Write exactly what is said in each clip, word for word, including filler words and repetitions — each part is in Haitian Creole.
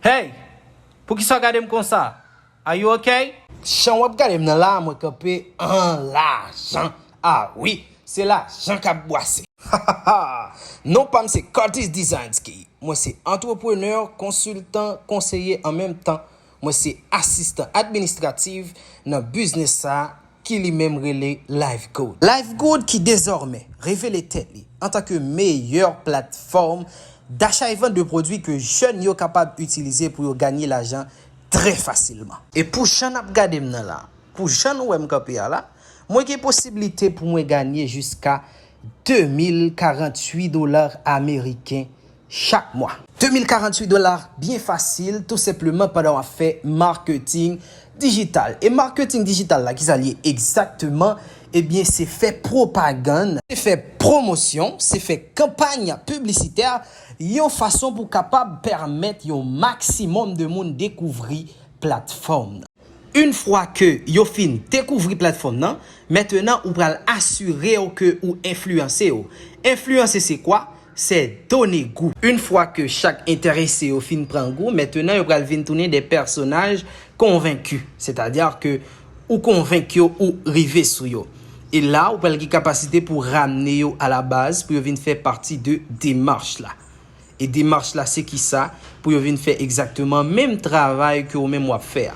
Hey! Poukisa w gade m konsa? Are you okay? Jan w ap gade m nan la, mwen kanpe an lajan. Ah wi, se lajan k ap bwase. Non pa m se Curtis Designs ki. Mwen se antreprenè, konsiltan, konseye an menm tan. Mwen se asistan administratif nan biznis sa a ki li menm rele Life Good. Life Good ki dezòmè revele tèt li antanke meyè platfòm dacha e vant de pwodui ke jèn yo kapab itilize pou yo ganye lajan trè fasilman. E pou jan n ap gade m nan la, pou jan nou wè m kanpe a la, mwen gen posiblite pou mwen ganye jiska de mil karanntuit dola ameriken chak mwa. De mil karanntuit dola byen fasil, tou senpleman pandan w ap fè maketing dijital. E maketing dijital la, kisa l ye egzakteman? Ebyen, se fè pwopagann, se fè pwomosyon, se fè kanpay piblisitè yon fason pou kapab pèmèt yon maksimòm de moun dekouvri platfòm nan. Yon fwa ke yo fin dekouvri platfòm nan, mentenan ou pral asire w ke ou enfliyanse yo. Enfliyanse se kwa? Se done gou. Yon fwa ke chak enterese yo fin pran gou, mentenan yo pral vin tounen de pèsonaj konvenki. Sètadi ke ou konvenk yo, ou rive sou yo. E la, ou pral gen kapasite pou ramne yo a la baz, pou yo vin fè pati de demach la. E demach la, se kisa? Pou yo vin fè egzakteman menm travay ke ou menm w ap fè a.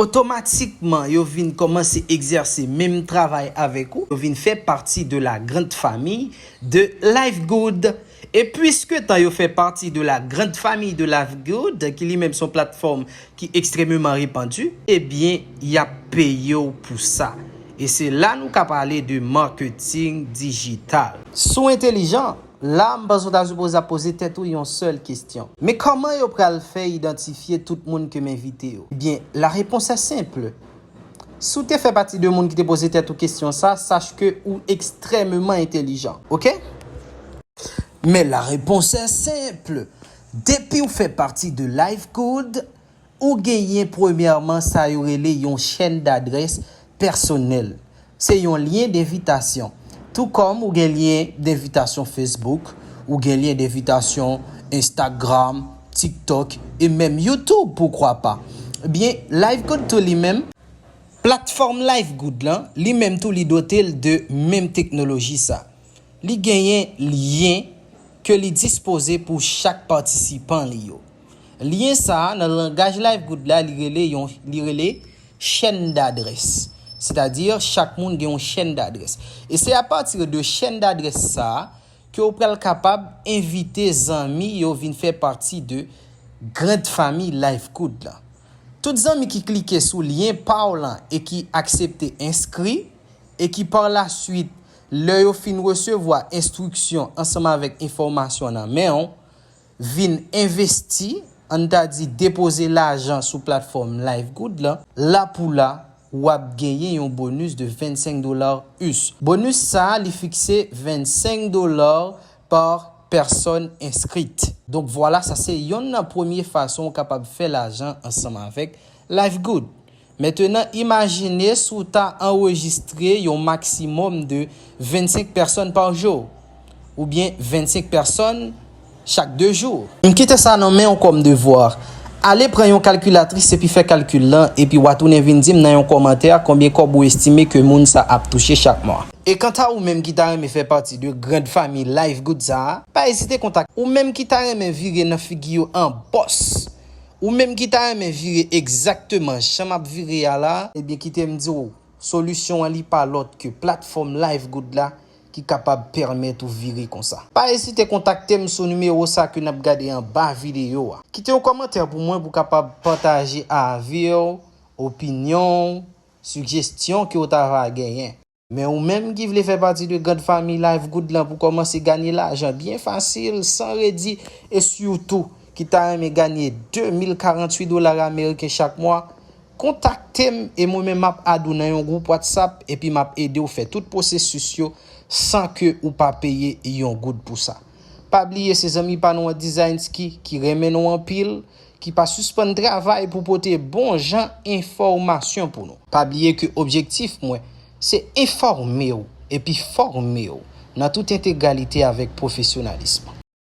Otomatikman, yo vin kòmanse egzèse menm travay avèk ou. Yo vin fè pati de la grande famille de Life Good. E pwiske tan yo fè pati de la grande famille de Life Good, ki li menm se yon platfòm ki ekstrèmeman repandi, ebyen, y ap peye w pou sa. E se la nou ka pale de maketing dijital. Si w entèlijan, la, m panse w ta sipoze ap poze tèt ou yon sèl kesyon. Men kòman yo pral fè idantifye tout moun ke m envite yo? Ebyen, la réponse est simple. Si w te fè pati de moun ki te poze tèt ou kesyon sa, sache ke ou ekstrèmeman entèlijan. Oke? Men la réponse est simple. Depi w fè pati de Life Good, ou genyen premyèman sa yo rele yon chèn dadrès pèsonèl. Se yon lyen denvitasyon. Tou kòm ou gen lyen denvitasyon Facebook, ou gen lyen denvitasyon Instagram, TikTok, e menm YouTube, pourquoi pas. Ebyen, Life Good tou li menm, platfòm Life Good lan, li menm tou li dote l de menm teknoloji sa. Li genyen lyen ke li dispoze pou chak patisipan li yo. Lyen sa a, nan langaj Life Good la, li rele yon, li rele chèn dadrès. Sètadi, chak moun gen yon chèn dadrès. E se apati de chèn dadrès sa a ke w pral kapab envite zanmi yo vin fè pati de grande famille Life Good la. Tout zanmi ki klike sou lyen pa w lan e ki aksepte enskri, e ki pa la swit, lè yo fin resevwa enstriksyon ansanm avèk enfòmasyon nan men w, vin envesti, ann ta di depoze lajan sou platfòm Life Good lan, la pou la, w ap genyen yon bonus de vennsenk dola U S. Bonus sa a, li fikse vennsenk dola pa pèsòn enskrit. Donk, vwala, sa se yonn nan premye fason w kapab fè lajan ansanm avèk Life Good. Mentenan, imajine si w ta anrejistre yon maksimòm de vennsenk pèsòn pa jou, oubyen vennsenk pèsòn chak de jou. M kite sa nan men w kòm devwa. Ale pran yon kalkilatris epi fè kalkil lan, epi w a tounen vin di m nan yon kòmantè konbyen kòb ou estime ke moun sa ap touche chak mwa. E kanta ou menm ki ta renmen fè pati de grande famille Life Good sa a, pa ezite kontakte. Ou menm ki ta renmen vire nan figi yo an bòs, ou menm ki ta renmen vire egzakteman jan m ap vire a la, ebyen kite m di w, solisyon an li pa lòt ke platfòm Life Good la ki kapab pèmèt ou vire konsa. Pa ezite kontakte m sou nimewo sa ke n ap gade anba videyo a. Kite yon kòmantè pou mwen pou w kapab pataje avi w, opinyon w, sijesyon ke w ta va genyen. Men ou menm ki vle fè pati de grande famille Life Good lan pou kòmanse ganye lajan byen fasil, san redi, e sitou ki ta renmen ganye de mil karanntuit dola ameriken chak mwa, kontakte m e mwen menm m ap add ou nan yon gwoup WhatsApp epi m ap ede w fè tout pwosesis yo san ke ou pa peye yon goud pou sa. Pa bliye se zanmi pa nou an Designsky ki renmen nou anpil, ki pa sispann travay pou pote bon jan enfòmasyon pou nou. Pa bliye ke objektif mwen se enfòme w epi fòme w nan tout entegralite avèk pwofesyonalis.